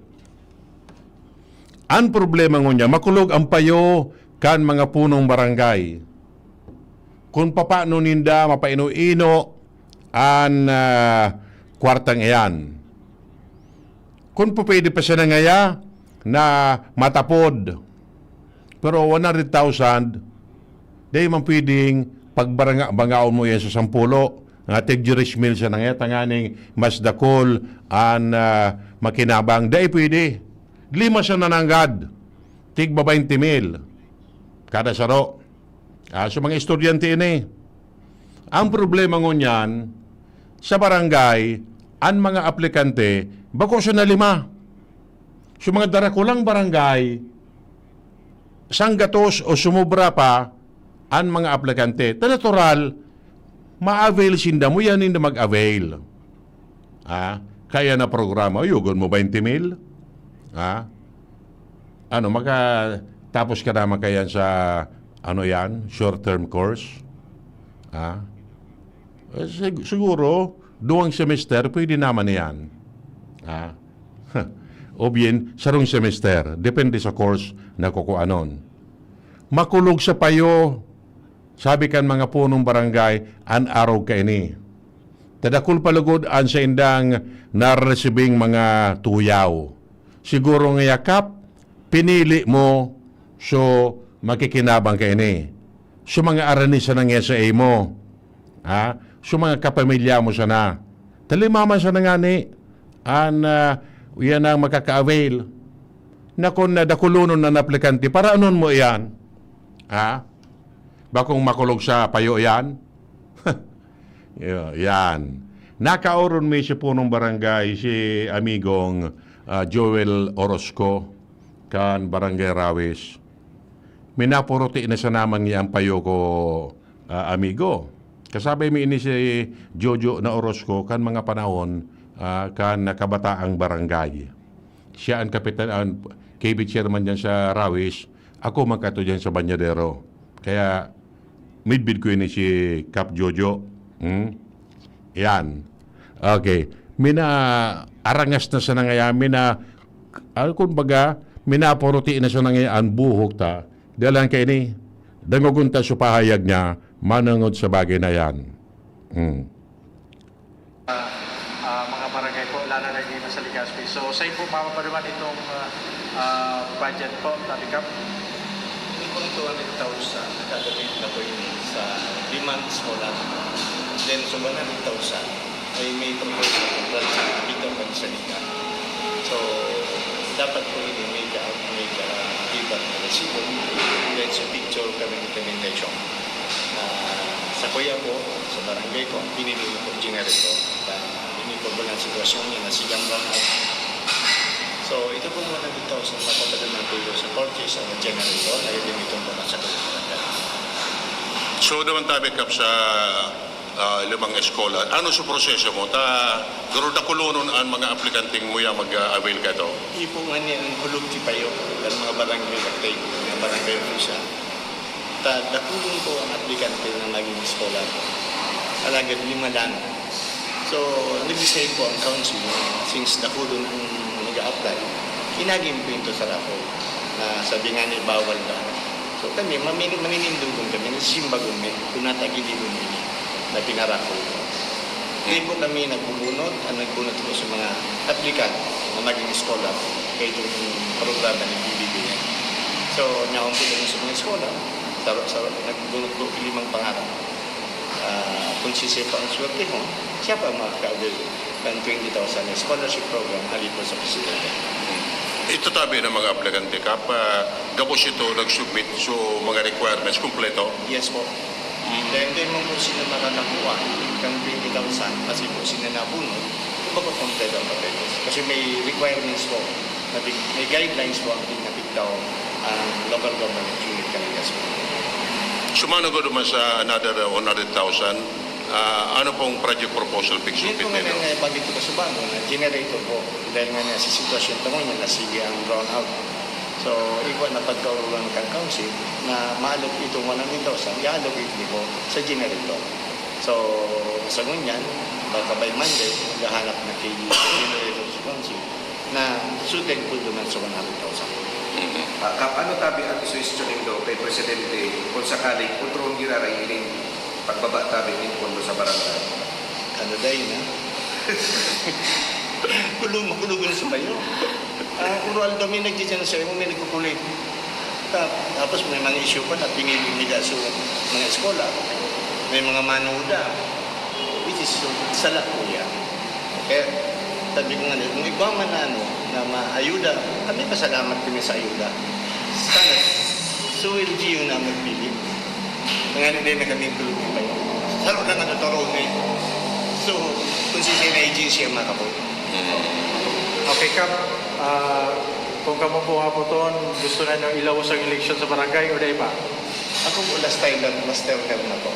Ang problema ngunyan, makulog ang payo kan mga punong barangay. Kung papaano ninda mapaino-ino an, ah, kwartang iyan. Kung pupwede pa siya nangaya na matapod. Pero one hundred thousand, di man pwedeng pagbaranga-bangaon mo yan sa sampulo. Nga tig diyes mil siya nangaya, tanganing mas dakul an, ah, makinabang. Di pwede. Lima siya nananggad. Tigba twenty mil. Kada saro. Ah, sa mga estudyante ini. Ang problema ngunyan, sa barangay, ang mga aplikante, bako sa na lima. Sa mga darakulang barangay, sanggatos o sumobra pa ang mga aplikante. Ta natural, ma-avail sinda, mo yan ninda mag-avail. Ah, kaya na programa, yugon mo twenty mil? Ah, ano, maka, tapos ka naman kaya sa, ano yan, short-term course? Ah, eh, sig-, siguro, duwang semester, pwede naman yan. Ah, o bien, sarong semester, depende sa course na kukuanon. Makulog sa payo, sabi kan mga punong barangay, an arog kaini. Tadakul pa lugod an saindang naresibing mga tuyaw. Siguro nga yakap, pinili mo, so makikinabang kaini. So mga arani sana nga sa imo. Ha? So mga kapamilya mo sana. Talimaman sana ngani, an, ah, iyan ang makaka-avail. Na kung nadakulonon na aplikante, para anon mo iyan? Ha? Bakong makulog sa payo iyan? Yo, yan. Nakaoron mi si punong barangay, si amigong, ah, Joel Orozco, kan Barangay Rawis. Minapuruti na siya naman niya ang payo ko, ah, amigo. Kasabi mi ini si Jojo na Orozco kan mga panahon, ah, kan nakabataang barangay. Siya ang kapitan, ang K B chairman diyan sa Rawis. Ako man kato diyan sa Banyadero. Kaya midbid ko ini si Kap Jojo. Hmm? Yan. Okay. Mina arangas na siya na ngayon. Mina, ah, kumbaga, minapuruti na siya na ngayon ang buhok ta. Dalan kaini, dangogon ta sa pahayag niya, manungod sa bagay na yan. Hmm. Ah, ah, mga barangay po, lalo na dito sa Legazpi. So, sa po, mababa naman itong, ah, ah, budget po, Tabi Kap? Hindi po ito one hundred thousand, nakagabit na po yun sa limang eskwela. Then, sa one hundred thousand, ay may proposal ng project dito ang Salika. So, dapat po yun may ka-, may ka-, iba na resibo. Then, sa picture kami implementation. Ah, sa kuya ko, sa barangay ko, ang pinili ko po, generator. Ah, ini po ba ang sitwasyon niya na si Gambang at so, ito po muna dito sa matagal na po sa purchase ang generator, ay din itong mga sa kuya. So, naman tabi, Kap, sa, ah, limang eskola. Ano sa proseso mo? Ta, garo na kolonon ang mga aplikanteng muya mag-avail ka ito? Ipo nga niya ang hulog ti payo, ang mga barangay uptake, mga barangay official. Ta, dakulon po ang aplikante na naging scholar. Alagad lima lang. So, nag-decide po ang council na since dakulon ang nag-a-apply, inaging po ito sa raffle. Na sabi nga ni, bawal na. So, kami, mamini-, maninindugon kami, nasimbagon mi, kung natagiligon mi, na pinaraffle po. Hindi po kami nagbubunot, ang nagbunot po sa mga applicant na maging scholar, kaya itong programa ni B B B N. So, naon po kami sa mga scholar, sa, sa, nagbunot po limang pangarap. Ah, kung si Sepa ang swerte mo, siya pa ang makaka-avail ng twenty thousand scholarship program hali po sa presidente. Ito tabi ng mga aplikante, Kap, ah, gabos ito nag-submit, so mga requirements, kumpleto? Yes po. Mm. Then, then mo po sila makakakuha ng twenty thousand kasi po sila nabunod, kumbaga kompleto ang papeles. Kasi may requirements po, na big-, may guidelines po ang pinapigtaw ang local government unit kan Legazpi. Sumano ko naman sa another one hundred thousand, ah, ano pong project proposal, Yun po nga picture nang, eh, bagay ko sa bago na generator po. Dahil nga na sa sitwasyon pa ngayon, nasigi ang brownout. So, igwa na pagkaorolan kan council na ma-allocate itong one hundred thousand, i-allocate nito sa generator. So, sa ngunyan, baka by Monday, maghahanap na ki generator sa council na suitable naman sa one hundred thousand. Ah, Kap, ano tabi ang suhestyon nindo kay Presidente kung sakaling kontrong giraray ining pagbaba tabi nin pondo sa barangay? Ano dahil na? Kulong, makulong sa bayo. Ah, Roaldo, may nagtitinda sa'yo, may nagkukulit. Ta- Tapos may mga issue pa na pinili nila sa mga eskola. May mga manuda. Which is, sala po yan. Kaya sabi ko nga, kung igwa man na ano, na maayuda, kami pasalamat kami sa ayuda. Sana, so will you na magpili. Ngayon, hindi na kami tulog pa yun. Saro na nga naturo na yun. So, kung si Sina Agency ang makapot. Okay, Kap, ah, kung kamo po hapoton, gusto na nyo ilawos ang eleksyon sa barangay o dai pa? Ako po, last time lang, last term lang na po.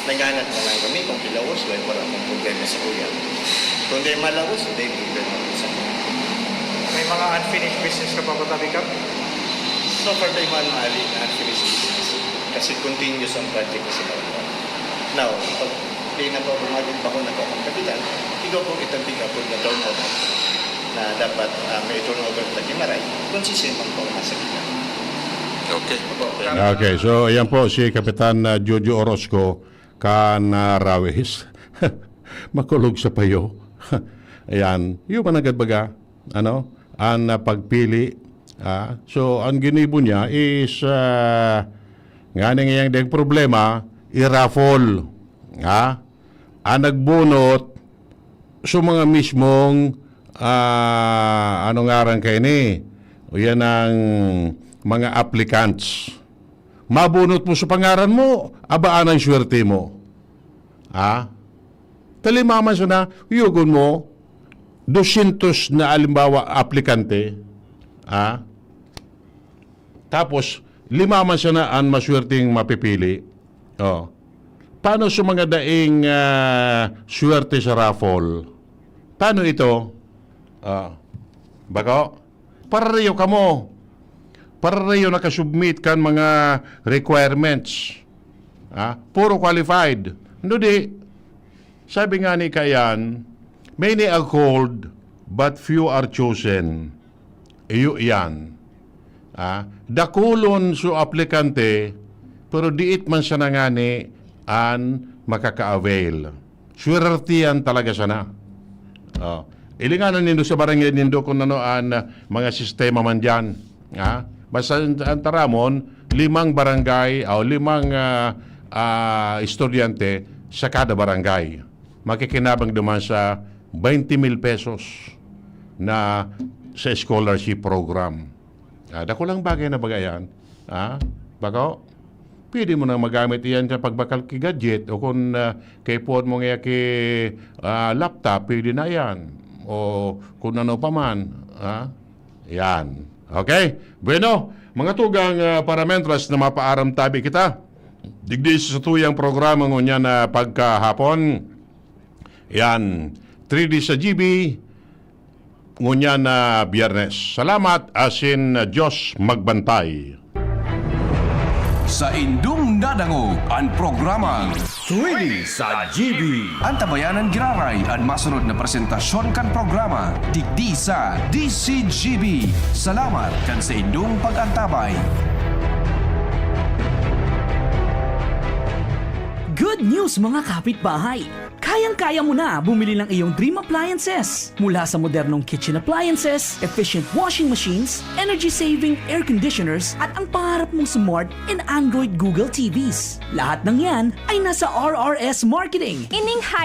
Naghanap na lang kami kung pilawos, wala, wala akong problema sa kuya. Kung di malawos, hindi problema po sa kuya. May mga unfinished business ka pa ba, tabi, Kap? So far, tayo man maali na unfinished business. Kasi continuous ang project kasi na. Now, pag di na po bumalik pa ako na po akong kapitan, ikaw po itong pick up na turnover na dapat uh, may turnover na kimaray, kung sisimang po nasa gitna. Okay. Opo, Kap. Okay, so ayan po si Kapitan uh, Jojo Orozco kan uh, Rawis. Makulog sa payo. Ayan, yung managad baga, ano, ang uh, pagpili. Ah. So, ang ginibo niya is, uh, nga niyang ding problema, i-raffle. Ha? Ang nagbunot, so mga mismong, ah, ano ngaran kayo ni? O yan ang mga applicants. Mabunot mo sa pangaran mo, abaan ang swerte mo. Ha? Talimaman siya na, yugon mo, dosyentos na alimbawa aplikante. Ha? Tapos, lima man siya na ang maswerteng mapipili. Oh. Paano sa mga daing ah, swerte sa raffle? Paano ito? Ah. Bako? Parareyo kamo. Parareyo nakasubmit kan mga requirements. Ah, puro qualified. No di, sabi nga ni Kayan, many are called, but few are chosen. Iyo iyan. Ah, dakulon so aplikante, pero diit man siya nangani an makaka-avail. Swertihan talaga siya na. Oh. Ilinganan nindo sa barangay nindo kung ano ang ah, mga sistema man dyan. Ha? Basta ang, ang taramon, limang barangay o limang ah, ah, estudyante sa kada barangay. Makikinabang duman sa twenty mil pesos na sa scholarship program. Ah, dakulang bagay na baga yan. Ah, bako? Pwede mo na magamit iyan sa pagbakal ki gadget o kung ah, kay phone mo nga ki ah, laptop, pwede na yan. O kung ano pa man. Ah, yan. Okay? Bueno, mga tugang ah, paramentras na mapaaram tabi kita. Digdi sa tuyang programa ngunyan na pagkahapon. Yan. three D sa G B, ngunyan na Biyernes. Salamat, asin Diyos magbantay. Sa indong nadangog an programang three D sa G B. Antabayanan giraray an masunod na presentasyon kan programa digdi sa D C G B. Salamat kan sa indong pag-antabay. Good news, mga kapitbahay! Kayang-kaya mo na bumili ng iyong dream appliances. Mula sa modernong kitchen appliances, efficient washing machines, energy-saving air conditioners, at ang pangarap mong smart and Android Google T Vs. Lahat ng yan ay nasa R R S Marketing. Ining high